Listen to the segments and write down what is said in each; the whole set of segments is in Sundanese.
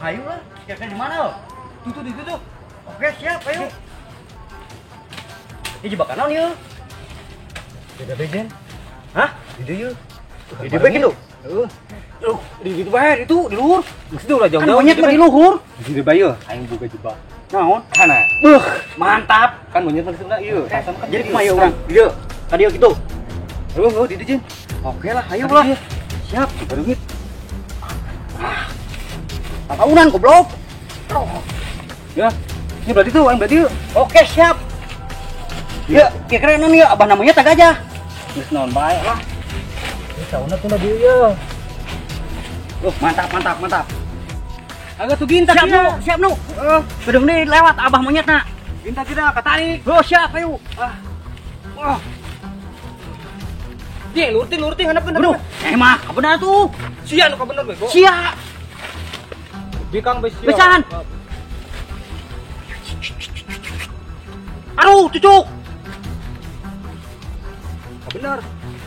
Ayo lah, kira-kira di mana lo? Tuh, di situ. Oke, siap, ayo. Ini jebakan naon ieu? Beda bejen. Hah? Di dieu. Di dieu bae kitu. Heeh. Di ditu bae, itu di luhur. Geus ulah jauh-jauh. Kan monyet mah di luhur. Di dieu bae yeuh, aing boga jebak. Naon? Kana. Beuh, mantap. Kan monyet mah di ieu. Jadi kumaha ieu urang? Di dieu. Ka dieu kitu. Heuh, heuh di dieu, Jin. Oke lah, ayo lah. Siap, baru tahunan goblok. Ya, ini berarti tuh, aing berarti. Oke, siap. Ya, kira-kira naon ya abah namanya tak aja. Geus naon bae lah. Geus tahunan tuh dieu ya. Loh, mantap, mantap, mantap. Agak tuh ginta siap, nu, siap nu. Gedung ini lewat abah monyetna. Ginta kita katarik. Oh, siap, ayo. Ah. Wah. Dia lurting handapkeun. Aduh, mah, kabenar tuh. Sia nu kabener bego. Sia. Bikang besi. Besan. Aduh, cucuk. Bener.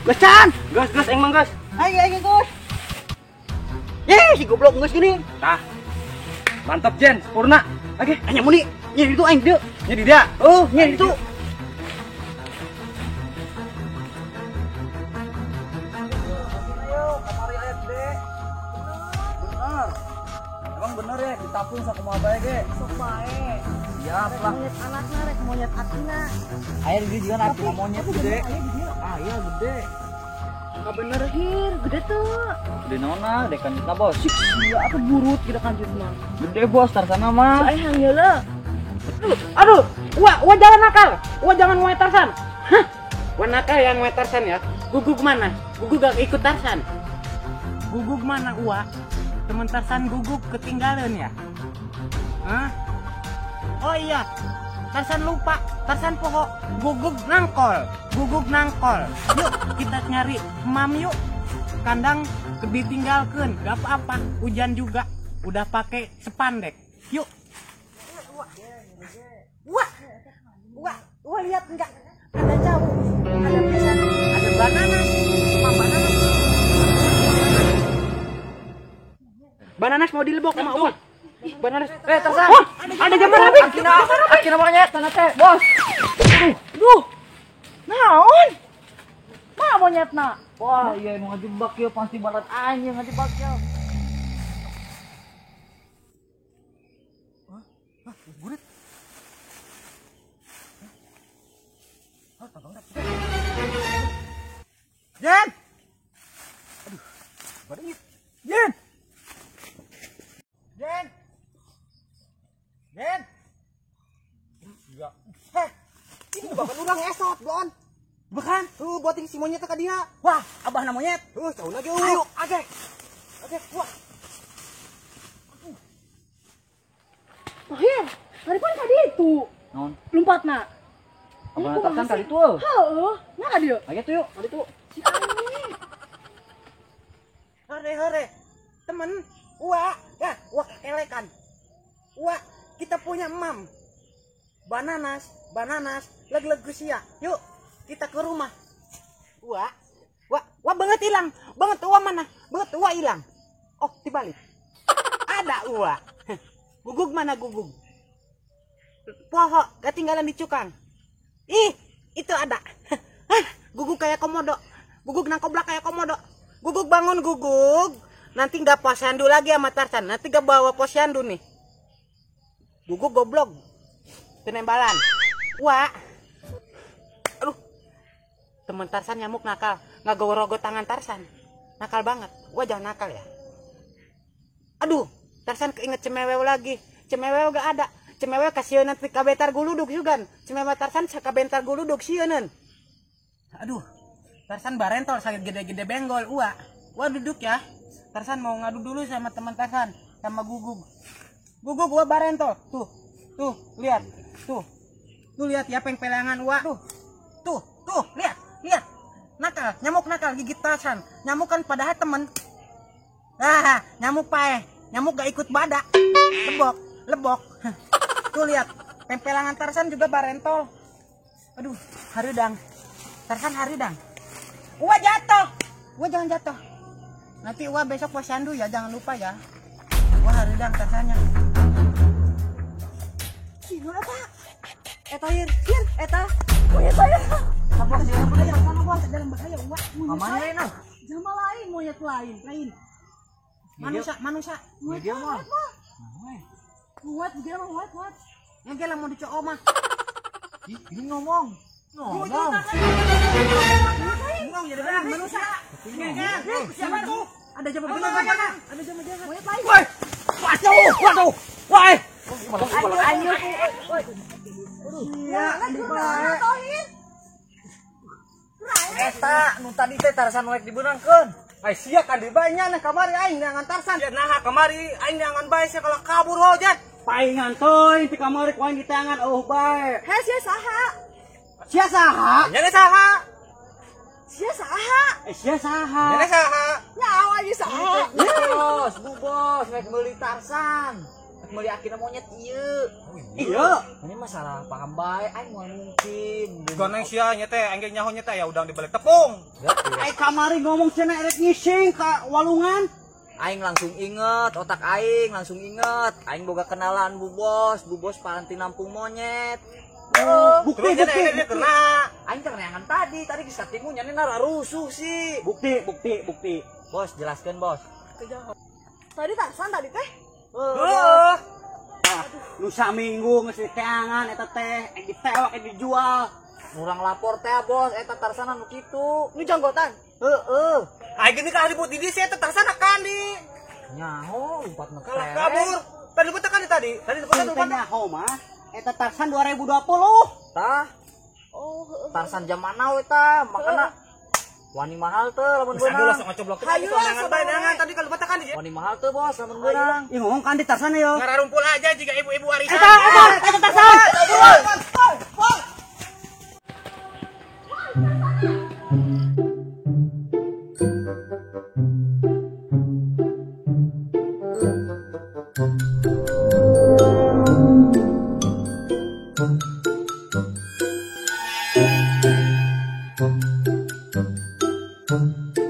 Besan. Gas, gas, aing mah gas. Ayo, ayo, gas. Ye, si goblok geus gini. Tah. Mantap, Jen, sempurna. Oke, anya muni. Nya itu aing dieu. Nya di dia. Oh, nya itu. Bener ya, ditapung sakumaha bae ge. Sok bae. Siap lah. Monyet anakna rek monyet akina. Aya di dieu juga akina monyet gede. Ah iya gede. Enggak bener hir, gede tuh. Gede naonna, gede kanjutna bos. Iya, aku burut gede kanjut mah. Gede bos, tarsana mah. Soalnya hang heula. Aduh, wah jangan nakal. Wah jangan wae Tarsan. Hah? Wah nakal yang wae Tarsan ya. Gugug mana? Gugug gak ikut Tarsan. Gugug mana uwa? Temen Tarsan guguk ketinggalan ya? Hah? Oh iya, Tarsan lupa, Tarsan pokok guguk nangkol, guguk nangkol. Yuk kita nyari mam yuk. Kandang ditinggalkan, gak apa-apa, hujan juga, udah pakai spandek. Yuk. Wah, wah, wah lihat enggak? Ada jauh, ada pisang, ada bananas, mam bananas. Bananas mau dilebok sama Uwa. Bananas. Tarsan. Wah, ada jamur habis. Akina monyet sana teh, Bos. Aduh, duh. Naon? Mana monyetna? Wah, iya nu ngajebak ieu pasti balat anjing ngajebak ya. Hah? Hah, gurit. Hah, tanggung Jen. Aduh, baru Jen. Jen. Jen. Iya. Heh. Ini bahkan urang esot, Bon. Bukan, buatin si monyet ke dia. Wah, abah na monyet. Jauh lagi. Ayo, age. Age, wah. Mahir, tadi kan tadi itu. Naon? Lompatna. Abah Tarsan tadi tuh. Heeh, nah dia. Ayo tuh yuk, tadi tuh. Si anjing. Hore hore. Temen, wah, ya, wah kelekan. Wah, kita punya mam. Bananas, bananas, leg-leg sia. Yuk, kita ke rumah. Wah, wah, wah banget hilang. Banget wah mana? Banget wah hilang. Oh, dibalik. Ada wah. Gugug mana gugug? Pohok ketinggalan di cukang. Ih, itu ada. Hah, gugug kayak komodo. Gugug nangkoblak kayak komodo. Gugug bangun gugug. Nanti nggak posyandu lagi sama Tarsan. Nanti gak bawa posyandu nih. Gugug goblok. Penembalan. Wah, Temen Tarsan nyamuk nakal, nggak gorogot tangan Tarsan. Nakal banget. Wah, jangan nakal ya. Aduh, Tarsan keinget cemewew lagi. Cemewew gak ada. Cemewew kasihan nanti kabetar guluduk sugan. Cemewew Tarsan kabentar guluduk sieuneun. Aduh, Tarsan barentol sakit gede-gede benggol. Wah, wah duduk ya. Tarsan mau ngadu dulu sama teman Tarsan, sama Gugug. Gugug gua barentol. Tuh, tuh, lihat. Tuh. Tuh lihat ya pengpelangan gua. Tuh. Tuh, tuh, lihat. Lihat. Nakal, nyamuk nakal gigit Tarsan. Nyamuk kan padahal temen. Ah, nyamuk pae. Nyamuk gak ikut badak. Lebok, lebok. Tuh lihat, pempelangan Tarsan juga barentol. Aduh, haridang. Tarsan haridang. Wah jatuh. Wah jangan jatuh. Nanti wah besok posyandu ya, jangan lupa ya. Wah haridang Tarsannya. Sino eta? Eta hir, hir, eta. Monyet saya. Kabur sih, bahaya, sana bos, dalam bahaya, wah. Mana lain ah? Jama lain, monyet lain, lain. Manusia, manusia. Monyet mah. Muat juga mah, muat, muat. Yang gila mau dicok mah. Ih, ini ngomong. Ngomong. Ngomong jadi benar manusia. Siapa tuh? Ada jama jahat. Ada jama jahat. Monyet lain. Woi. Waduh, waduh. Woi. Ayo, iya, eta nu tadi teh Tarsan rek dibeunangkeun. Ai sia kan dibanya nah kamari aing neangan Tarsan. Ya nah kamari aing neangan bae sia kalau kabur hojan. Paingan teuing ti kamari ku aing di tangan eueuh bae. Heh sia saha? Sia saha? Nya saha? Sia saha? Eh sia saha? Nya saha? Nyawa ieu saha? Bos, bu bos rek meuli Tarsan. Rek meuli akina monyet ieu. Iya. Ini masalah paham bae aing moal mungkin. Goneng sia nya teh aing ge nyaho nya teh ya udang dibalik tepung. Ai kamari ngomong cenah erek ngising ka walungan. Aing langsung inget, otak aing langsung inget. Aing boga kenalan bu bos paranti nampung monyet. Bukti, bukti, kena. Aing teh neangan tadi, tadi geus katingu nya nara rusuh sih. Bukti, bukti, bukti. Bos, jelaskeun bos. Tadi Tarsan tadi teh. Heeh. Nu saminggu geus diteangan eta teh, ditewak dijual. Urang lapor teh bos, eta Tarsan anu kitu. Nu janggotan. Heeh. Aing gini ka ribut di dieu sia eta Tarsan kan di. Nyaho lompat Kalau kabur. Tadi lompat kan tadi. Tadi lompat lompat. Nyaho mah eta Tarsan 2020. Tah. Oh, heeh. Tarsan zaman now eta, makana wani mahal teu lamun Geus beunang. langsung ngocoblok teh sorangan bae neangan tadi kalau lompat kan di. Wani mahal teu bos lamun beunang. Ih ngomong kan di Tarsan yo. Ngararumpul aja jika ibu-ibu arisan. Eta eta eta Tarsan. Thank you.